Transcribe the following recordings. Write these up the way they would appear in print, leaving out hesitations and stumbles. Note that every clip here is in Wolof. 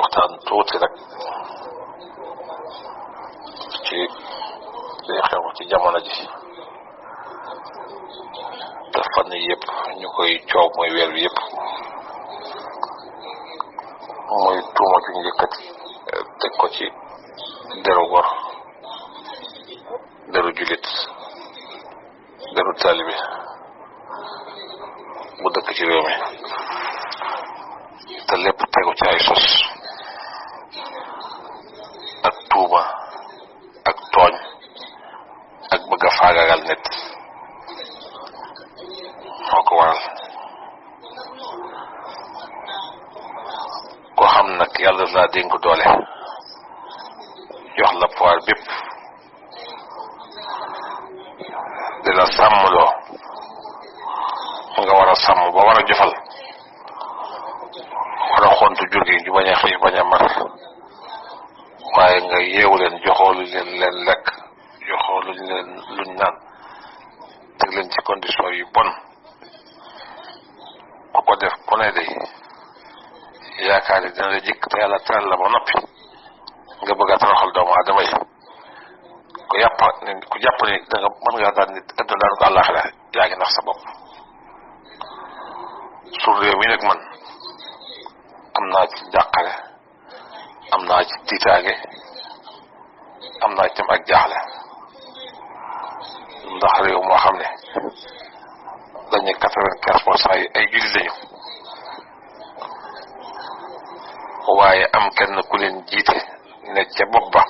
waxtaan tuuti rek ci li xew ci jamono ji te fan yëpp ñu koy coow mooy weer bi yëpp muy tuuma ju njëkkati teg ko ci deru gor deru julit deru taalibe bu dëkk ci réew mi te lépp tegu ci ay sos ak tuuma ak tooñ ak bëgg a faagagal nit moo ko waral koo xam nag yàlla laa dénk doole jox la pouvoir bépp di la sàmmloo nga war a sàmm ba war a jofal war a xontu jur gi ñu bañ a xiif bañ a mar waaye nga yeewu leen joxoo luñ leen lekk joxoo luñ naan teg leen ci condition yu bon ku ko def ku ne day yaakaar ni dina la jëkk te yàlla teral la ba noppi nga bëgg a toroxal doomu aadama yi ku jàpp ni da nga mën ngaa daan nit adduna daan ko àllaaxira yaa ngi nax sa bopp su réew mi nag man am naa ci njàqare am naa ci tiitaange am naa ci tam ak jaaxle ndax réew moo xam ne dañu 95% yi ay jullit lañu waaye am kenn ku leen jiite ne ca bopp ba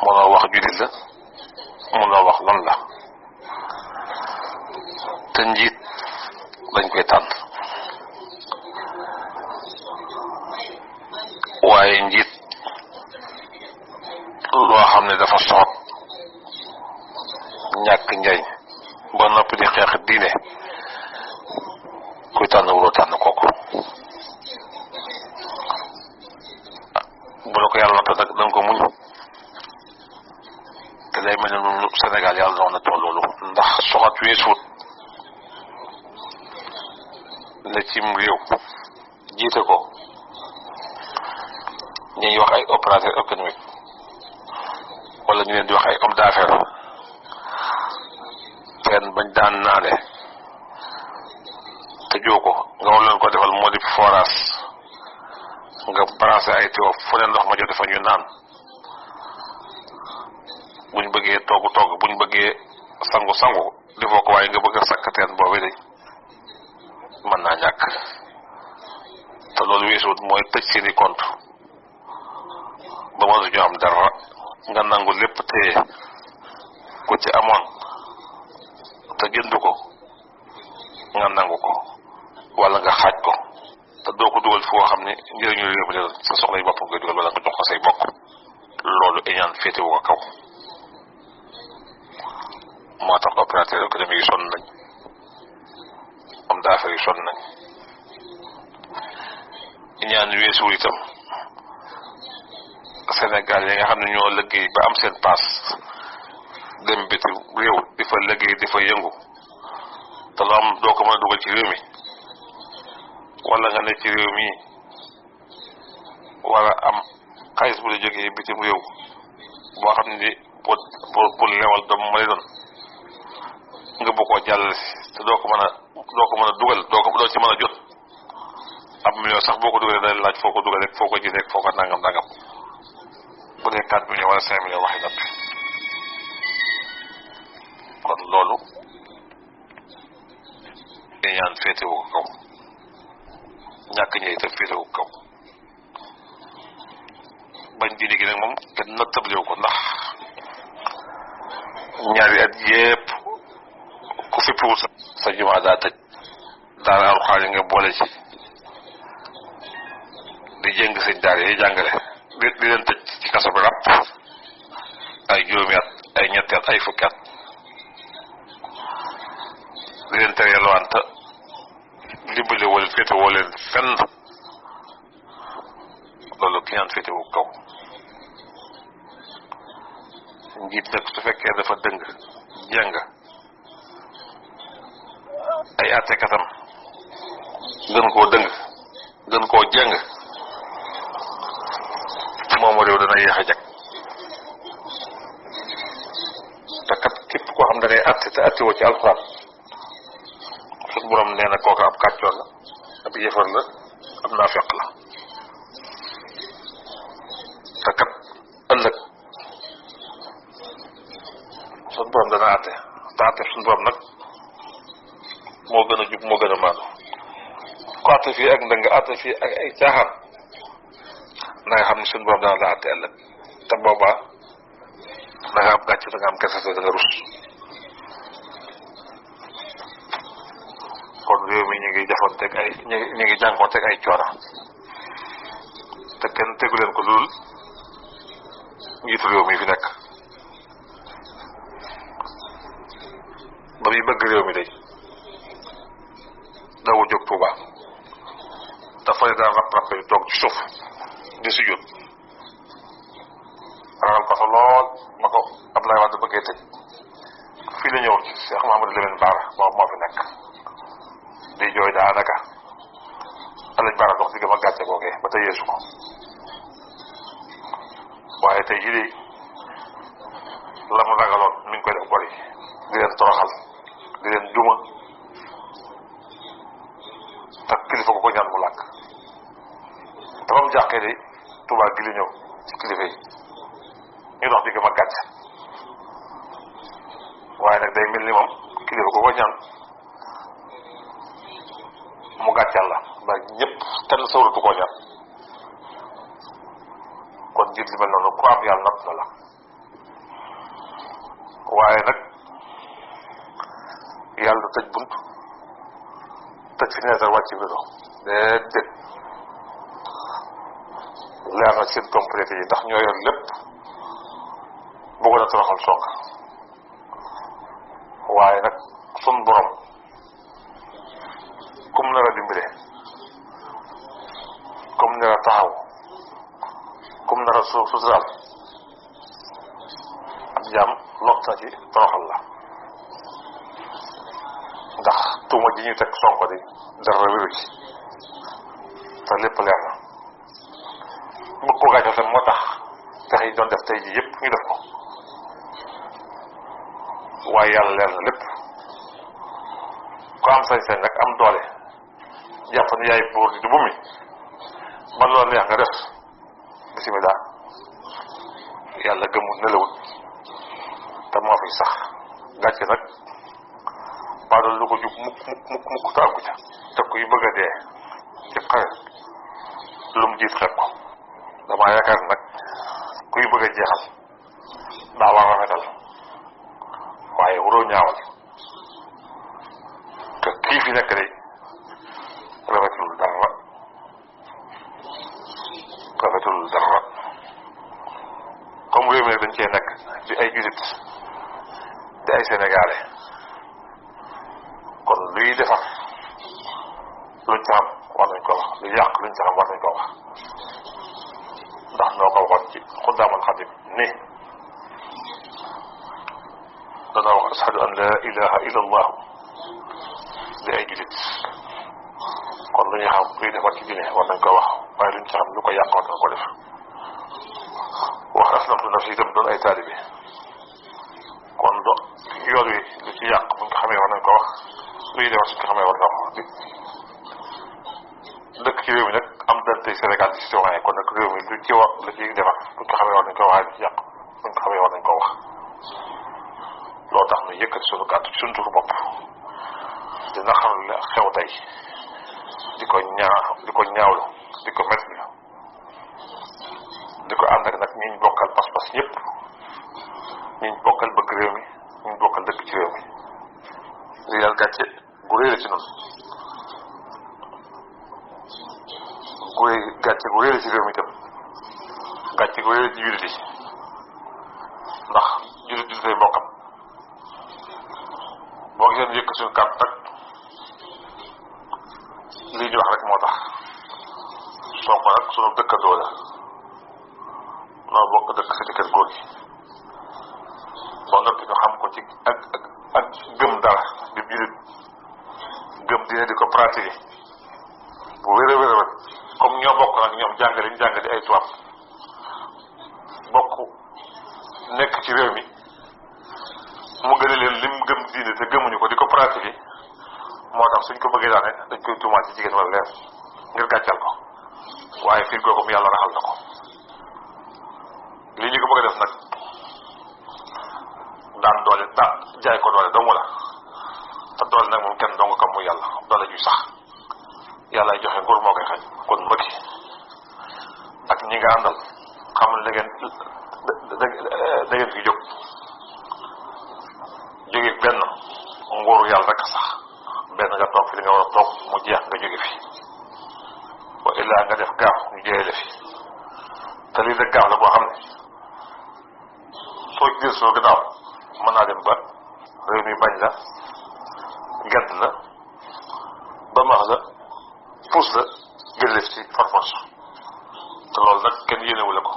mënoo wax jullit la mënoo wax lan la te njiit dañ koy tànn waaye njiit loo xam ne dafa soxot ñàkk njariñ ba noppi di xeex diine kuy tànn wuloo tànn kooku bu la ko yàlla natt nag danga ko muñ te day mel ne noonu Sénégal yàlla doon na tool loolu ndax soxot weesuut ne cim réew jiite ko ñuy wax ay opérateur économique wala ñu leen di wax ay homme d'affaires teen bañ daan naane te joo ko nga war leen ko defal moo di forage nga branché ay tuyau fu leen ndox ma jote fa ñu naan buñ bëggee togg buñ bëggee sangu defoo ko waaye nga bëgg a sakk teen boobu de mën naa ñàkk te loolu weesuut mooy tëj seeni compte ba mënuñu am dara nga nangu lépp téye ku ci amoon te jënd ko nga nangu ko wala nga xaaj ko te doo ko dugal foo xam ne njëriñu réew mi la sa soxlay bopp nga dugal wala nga jox ko say bokk loolu iñaan féetewu ko kaw moo tax opérateur économique yi sonn nañ homme d'affaires yi sonn nañ iñaan weesuwul itam Sénégal yi nga xam ne ñoo liggéey ba am seen paas dem biti réew di fa liggéey di fa yëngu te loo am doo ko mën a dugal ci réew mi wala nga ne ci réew mi wala am xaalis bu la jógee bitim réew boo xam ne pour lewal doom ma lay doon nga bëgg koo jàllale si te doo ko mën a dugal doo ci mën a jot ab million sax boo ko dugalee day laaj foo ko dugal rek foo ko ji rek foo ko nangam bu dee 4 millions wala 5 millions waxi noppi kon loolu ñaan féetewu ko kaw ñàkk ñëw te féetewu ko kaw bañ diine gi nag moom kenn nattable ko ndax ñaari at yépp ku fi piwul sa jumaa daa tëj daara alxuraan yi nga boole ci di jëng sëñ daara yi jàngale di leen tëj ci kaso bi ràpp ay juróomi at ay ñetti at ay fukki at di leen tere yalwaan dimbale wala féete woo leen fenn loolu ki ñaan féete wu kaw njiit nag su fekkee dafa dëng jàng ay àttekatam gën koo dëng gën koo jàng moomu réew dana yéex a jag te kat képp koo xam da ngay atte te atte woo ci alxuraan suñu borom nee na kooku ab kàccoor la ab yëfar la ab naafeq la te kat ëllëg suñu borom dana atte te atte suñu borom nag moo gën a jub moo gën a maandu ku atte fii ak ndëng atte fii ak ay caaxaan na nga xam ne suñu borom dana la atte ëllëg te boobaa da nga am gàcc da nga am kese da nga rus kon réew mi ñu ngi jafanteeg ay ñu ngi jànkoonteeg ay coono te kenn tegu leen ko dul njiitu réew mi fi nekk ba muy bëgg réew mi day dawu jóg Tuuba dafay daan rap yu toog ci suuf di sujjóot ragal ko fa lool ma ko Abdoulaye Wade bëggee tëj fii la ñëw ci Cheikh Mouhamadou Lamine Bara moo fi nekk di jooy daanaka Alaaji Bara dox digg ma gàcce googee ba tey yeesu ko waaye tey jii de la mu ragaloon mi ngi koy def bori di leen toroxal di leen duma ak kilifa ko ñaan mu làkk te ba mu jàqee de Tuubaa gi li ñëw ci kilifa yi ñu dox digg ma gàcce waaye nag day mel ni moom kilifa ko ñaan mu gàccal la ba ñëpp kenn sawratu koo ñaan kon jiit li mel noonu ku am yàlla natt na la waaye nag yàlla du tëj bunt tëj fi neetar wàcc rido déedéet leer na seen complété yi ndax ñoo yor lépp bëggoon a toroxal Sonko waaye nag sun borom comme nar a dimbale comme nar a taxaw comme nar a suturaal ab jaam lot na ci toroxal la ndax tuuma ji ñu teg Sonko di dara wéru ci te lépp leer na bëgg ko gàccal tam moo tax pexe yi doon def tey ji yëpp ñu def ko waaye yàlla leer na lépp ku am sañ-sañ nag am doole jàpp ne yaay buur di du bu mi ba loolu neex nga def bismillah yàlla gëmul nelawut te moo fi sax gàcce nag baa doon lu ko jub mukk te àggu ca te kuy bëgg a dee ci xare lu mu jiit xeeb ko damaa yaakaar nag kuy bëgg a jeexal daa war rafetal waaye waroo ñaawal te kii fi nekk day rafetul dara comme réew mi nag dañ cee nekk di ay julit di ay sénégalais kon luy defar luñ ca xam war nañ ko wax lu yàq luñ ca xam war nañ ko wax ndax noo ko waxoon ci Xuddaamal Xadim ni dana wax ashadu an la ilaha illa allah di ay julit kon lu ñu xam luy defar ci diine war nañ ko wax waaye luñ ca xam lu ko yàq war nañ ko def wax aslamtu nafsi itam doon ay taalibe kon yoon wi lu ci yàq buñ ko xamee war nañ ko wax luy defar suñ ko xamee war nañ ko wax dëkk ci réew mi nag am dante Sénégal ci citoyen kon nag réew mi lu ci wax lu ci defar buñ ko xamee war nañ ko wax lu ci yàq buñ ko xamee war nañ ko wax loolu tax ñu yëkkati suñu kàddu ci suñu turu bopp dina xam la xew tey di ko ñaawlu di ko métti di ko ànd ak nag ñi ñu bokkal pas-pas yépp ñi ñu bokkal bëgg réew mi ñi ñu bokkal dëkk ci réew mi li yàlla gàcce gu réere ci noonu gàcce gu réere ci réew mi itam gàcce gu réere ci jullit yi ndax jullit say bokkam boo gisee yëkk suñu kàddu nag lii ñu wax rek moo tax Sonko nag sunu dëkkandoo la noo bokk dëkk si kër góor gi ba noppi ñu xam ko ci ak gëm dara di julit gëm dina di ko pratiquer bu wér a wér a wér comme ñoo bokk nag ñoom jàng liñ jàng di ay tubaab nekk ci réew mi mu gën a leen lim gëm diine te gëmuñu ko di ko pratiquer moo tax suñ ko bëggee daane dañ koy tuumaal ci jigéen wala leer ngir gàccal ko waaye fii googu yàlla raxal na ko li ñu ko bëgg a def nag daan doole jaay ko doole dong la te doole nag moom kenn dong kam muy yàlla doole ju sax yàlla ay joxe nguur moo koy xañ kon Macky ak ñi nga àndal xamul da ngeen fi jóge benn nguuru yàlla rek sax benn nga toog fi li nga war a toog mu jeex nga jóge fi wa illaa nga def gaaf ñu jëlee la fi te lii de gaaf la boo xam ne soo jël soo gannaaw mën naa dem ba réew mi bañ la gedd la ba max la puus la jëlee ci farfos te loolu nag kenn yéenewu la ko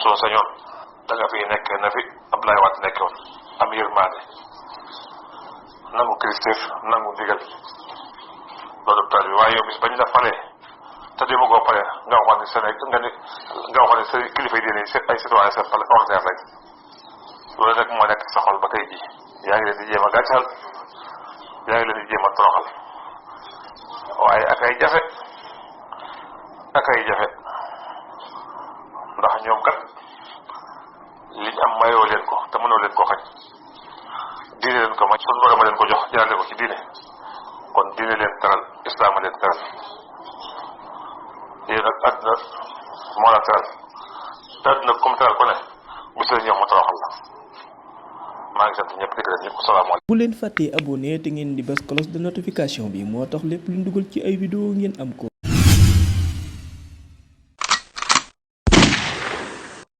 soo sañoon da nga fi nekk na fi Abdoulaye Wade nekke woon am yërmaande nangu kilifteef nangu ndigal loolu taal bi waaye yow bis bañ la falee te dema goo pare nga waxoon ne Sénégal nga waxoon ne sa kilifa yi diine ay citoyen seen pale ordinaire lañ loolu nag moo nekk sa xol ba tey jii yaa ngi leen di jéem a gàccal yaa ngi leen di jéem a toroxal waaye ak ay jafe ndax ñoom kat liñ am mayoo leen ko te mënoo leen ko xañ diine leen ko may sun borom leen ko jox jaarale ko ci diine kon diine leen teral islam leen teral yéen nag àdduna moo la teral te àdduna comme teral ko ne bis la ñëw mu toroxal la maa ngi sant ñëpp di gërëm ñëpp salaamaaleykum. bu leen fàttee abonné te ngeen di bës cloche de notification bi moo tax lépp luñ dugal ci ay vidéo ngeen am ko.